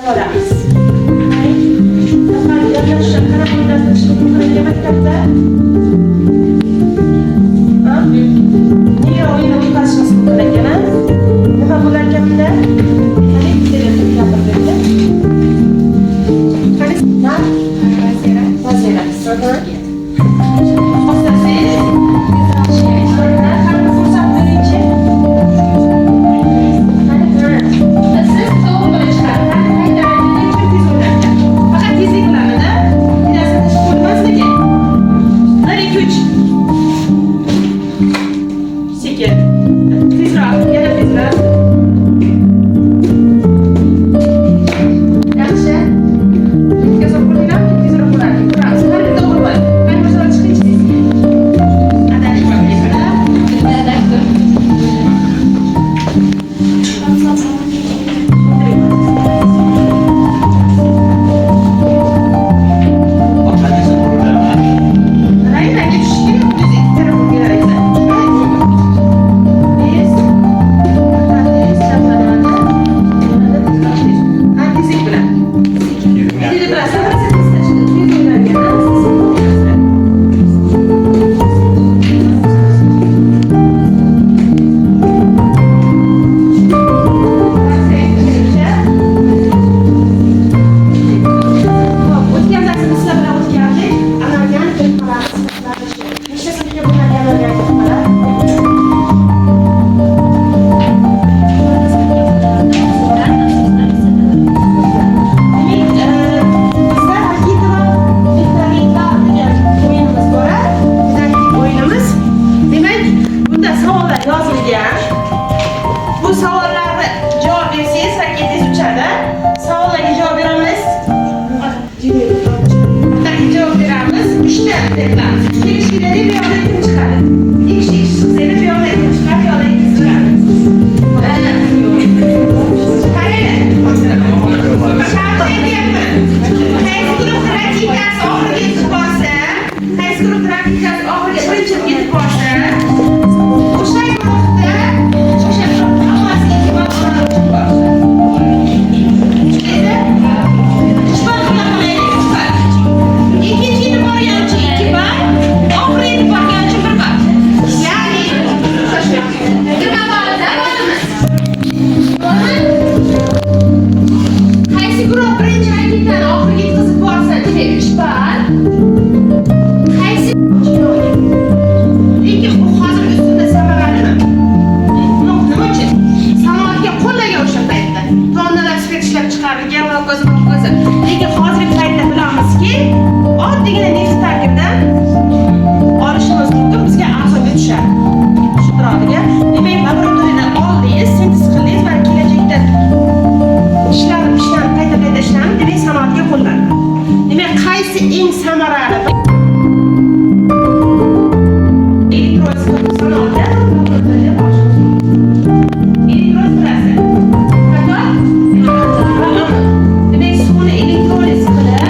Olamiz. Qanaqa o'ynashni mumkin maktabda? Ha? Nega o'yin o'tkazishimiz mumkin ekan, a? Nima bo'lar ekan bunda? Qani, bittadan gapirib berdi. Qani, na? Vazira. Vazira. Xohlasangiz, har bir fursat beringchi. Qani, ha. Siz to'g'ri chiqadi. Qani, qaytaradi, nechun tez o'ynarkan? Faqat tezlik bilan-da. Bir narsani tashib qo'ymas lekin. 1 2 3. Sekin. Tezroq, yana tezroq. Yaxshi. Yetkazib qo'yinglar, tezroq bo'ladi. Ko'ramiz. Har bitta to'g'ri bo'ladi. Qani, bir savol chiqingchi. Adashib qo'yinglar. Rang-rangga tushish kerak, o'zingiz ikki taraf bo'lib kelar ekan. Tez, tez, chaplanadi. Yanada tezroq, tez. Ha, tezlik bilan. Tezlik bilan. Hammasi tez tez o'ynalgan, ha? Siz o'ynayapsizlar. Xo'p, o'tgan darsda sizlar bilan o'tgandik. Anorganik birikmalarni sifatlanishi. Nechta sinfga bo'linadi anorganik birikmalar? Demak, bizda raketa va meteoritlar degan o'yinimiz bor, a? Didaktik o'yinimiz. Demak, bunda savollar yozilgan. Bu savollarni javob bersangiz, raketangiz uchadi. Savollarga javob bera olasiz? Javob beramiz. Uchta qilamiz. Kelishinglarda bu yoqda kim chiqadi? Ikki kishi chiqsanglar, bu yoqda kim chiqadi, bu yoqda kim chiqadi. Qaranglar. Shart aytyapman. Qaysi guruh raketasi oxiriga yetib borsa, qaysi guruh raketasi oxiriga birinchi yetib borsa, o'sha guruhda o'sha guruhda hammasi ikki bor uchib borsa. Endi uch bal qilib qo'yaylik, uch bal. Ikkinchi yetib borgancha 2 bal, oxiri yetib borgancha 1 bal. Ya'ni 20 ballda bo'lamiz. To'g'rimi? Qaysi guruh birinchi raketani oxiriga yetkazib borsa, demak 3 ball. Qaysi Lekin bu hozir ustida samaralimi? Yo'q, nima uchun? Sanoatga qo'llagan o'sha paytda. Tonnalar spirt ishlab chiqarilgan va hokazo va hokazo. Lekin hozirgi paytda bilamizki, oddiygina neft tarkibidan olishimiz mumkin, bizga arzonga tushadi. Tushuntiradigan. Demak, laboratoriyadan oldingiz, sintez qildingiz va kelajakda ishlanib, ishlanib, qayta-qayta ishlanib, demak, sanoatga qo'llanadi. Demak, qaysi eng samarali elektroliz sanoatda laboratoriyada olishimiz mumkin. Elektroliz bilasiz. Katod va anod. Demak, suvni elektroliz qilib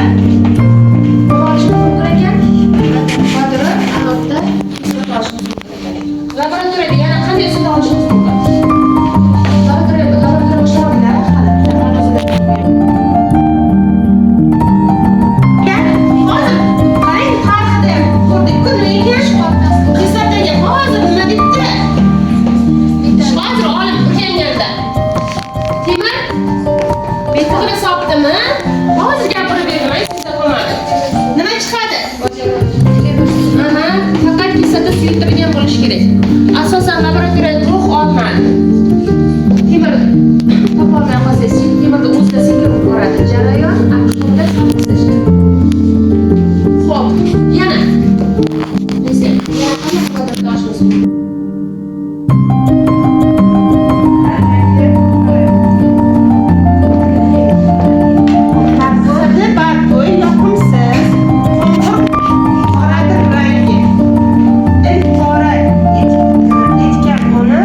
nima olishimiz mumkin ekan? Vodorod anodda kislota olishimiz mumkin ekan. Laboratoriyada yana qanday usulda olishimiz mumkin? Laboratoriya Ishlamaydilar hali. Hozir qarang, tarixida ham ko'rdik-ku, nima ekan? Kislotaga hozir nima debdi? Hozir olim o'rganganda temir betug'ini sopdimi? Hozir gapirib berdim, esingizda qolmadi. Nima chiqadi? Aha, faqat kislota suyultirilgan bo'lishi kerak. Asosan laboratoriyada rux olmadi. Temir topolmay qolsangiz, temirni o'zida sekin boradi jarayon, unda sintezlashadi. Xo'p, yana desa, yana qanday vodorod olishimiz mumkin? Hidi badbo'y, yoqimsiz, qo'ng'ir qoradir rangi. Ilk pora etgan uni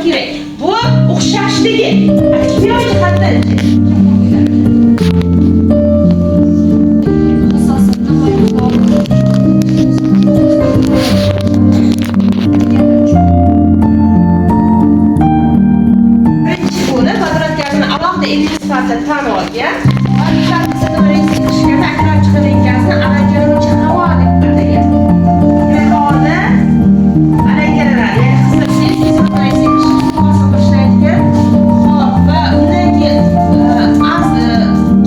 kerak? Bu o'xshashligi. Kimyo jihatdan. Birinchi bo'lib vodorod gazini alohida element sifatida tan olgan va akram chiqindi gazni alangalanuvchi havo deb atagan. Demak, alangalanadi, ya'ni qizdirsangiz hosil qilishni. Xo'p, va undan keyin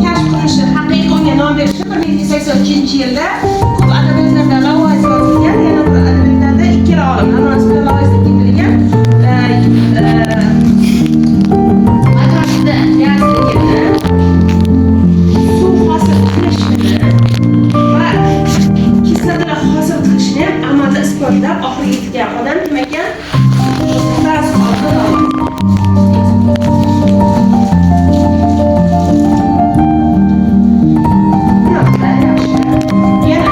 kashf qilinishi, haqiqiy unga nom berishi 1783-yilda ko'p adabiyotlarda Lavoisier yozilgan, yana bir adabiyotlarda ikkala olim Lavoisier Lavoisier deb keltirilgan. Gazligini, suv hosil qilishini va kislotalar hosil qilishini ham amalda isbotlab oxiriga yetgan odam kim ekan? Fransuz olimi Lavoisier. Yaxshi. Yana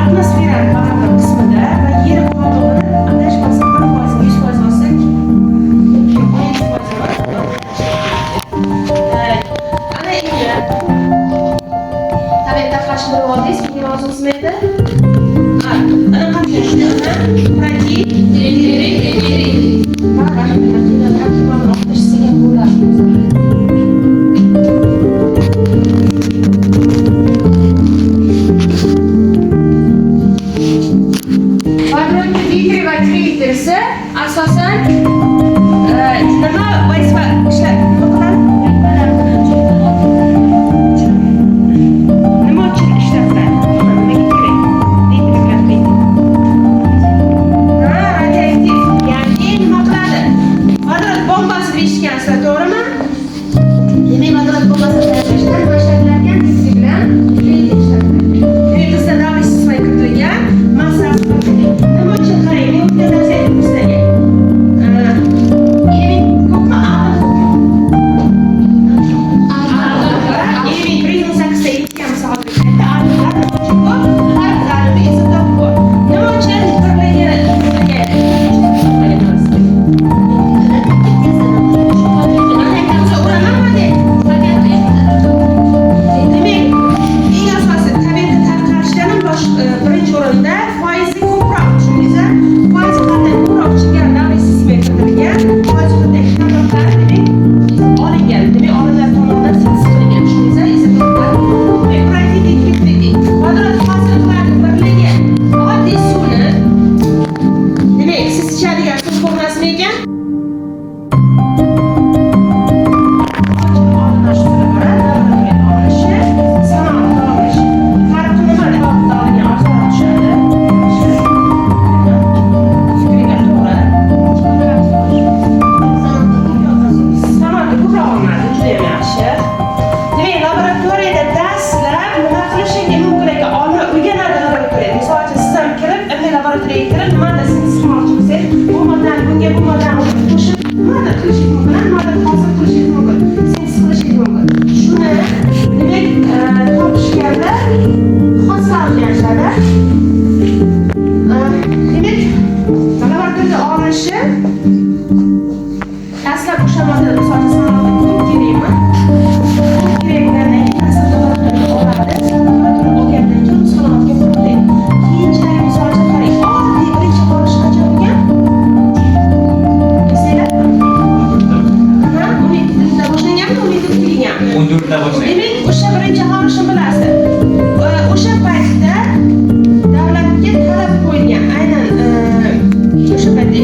atmosferani barobar qismida va yer qobig'ini adashmasam 1%, 100% olsak, yo'q, 17% emas. Ana endi tabiat tarqalishini bilib oldingiz, bugun mavzumiz nima edi? Ana qanday protein Vodorodni deyteriy va triterisi asosan nima vazifa ishlab nima qiladi? Nima uchun ishlatiladi? Nimaga kerak? Deyteriy bilan triter. Ha, radioaktiv. Ya'ni nima qiladi? Vodorod bombasi deb eshitgansizlar, to'g'rimi? Demak, vodorod bombasini tayyorlashda nima ishlatilar ekan? Deyteriy bilan triter ishlatiladi. Demak, bizda davriy sistema kiritilgan, massasi bir. Nima uchun qarang, men o'tgan darsda aytdim sizlarga. Element ko'pmi, atom ko'pmi? Element 118 ta yetgan misol hozirgi paytda atomlar nima uchun ko'p? Har bir atomda izotop ko'p. Nima uchun birligi Demak, eng asosiysi tabiatda tarqalishdan ham birinchi o'rinda foizi ko'proq, tushundingizmi? Foizi jihatdan ko'proq chegara davriy sistemaga kiritilgan, foiz jihatdan kamroqlari demak olingan, demak olimlar tomonidan sintez qilingan, tushundingizmi? Izotoplar. Demak, protein triteridi. Vodorod hosil qiladi birligi oddiy suvni. Demak, siz ichadigan suv formasimi ekan? Demak, laboratoriyada dastlab nima qilishingiz mumkin ekan? Olimlar o'rganadi laboratoriyada. Misol uchun, siz ham kirib, ilmiy laboratoriyaga kirib, nimada sintez qilmoqchi bo'lsangiz, bu moddani bunga, bu moddani unga qo'shib, nimadir qilishingiz mumkin, nimadir hosil qilishingiz mumkin, sintez qilishingiz mumkin. Shuni demak, topishganda hosil qilganlarda, demak, laboratoriyada olinishi dastlab o'sha modda, misol uchun, sanoatda ko'p kerakmi? Ko'p kerak bo'lgandan keyin dastlab laboratoriyaga oladi. Laboratoriya olgandan keyin uni sanoatga qo'llaydi. Keyinchalik, misol uchun, qarang, oddiy birinchi qolish qachon bo'lgan? Esinglar? Ha, 17da boshlanganmi, 17da tugaganmi? 14da boshlangan. Demak, o'sha birinchi qolishni bilasiz. O'sha paytda davlatga talab qo'yilgan, aynan o'sha paytda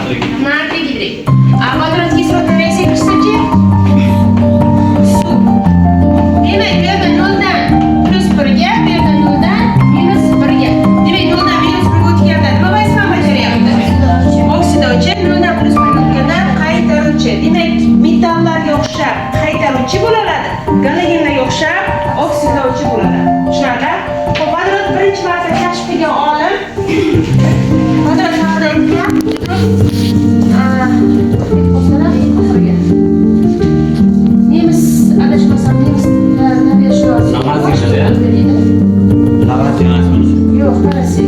Natriy gidrid. A vodorod kislota reaksiyaga kirishsa-chi? Suv. Demak, bu yerda 0 dan +1 ga, bu yerda 0 dan -1 ga. Demak, 0 dan -1 ga o'tganda nima vazifani bajaryapti? Oksidlovchi, 0 dan +1 ga o'tganda qaytaruvchi. Demak, metallarga o'xshab qaytaruvchi bo'la oladi, galogenlarga o'xshab oksidlovchi bo'la oladi. Tushunarli? Xo'p, vodorod birinchi marta kashf qilgan olim vodorod haqida aytgan. Oxiriga. Nemis, adashmasam, nemis tabiatshunos. Namaz yig'iladi, Yo'q, qarasi.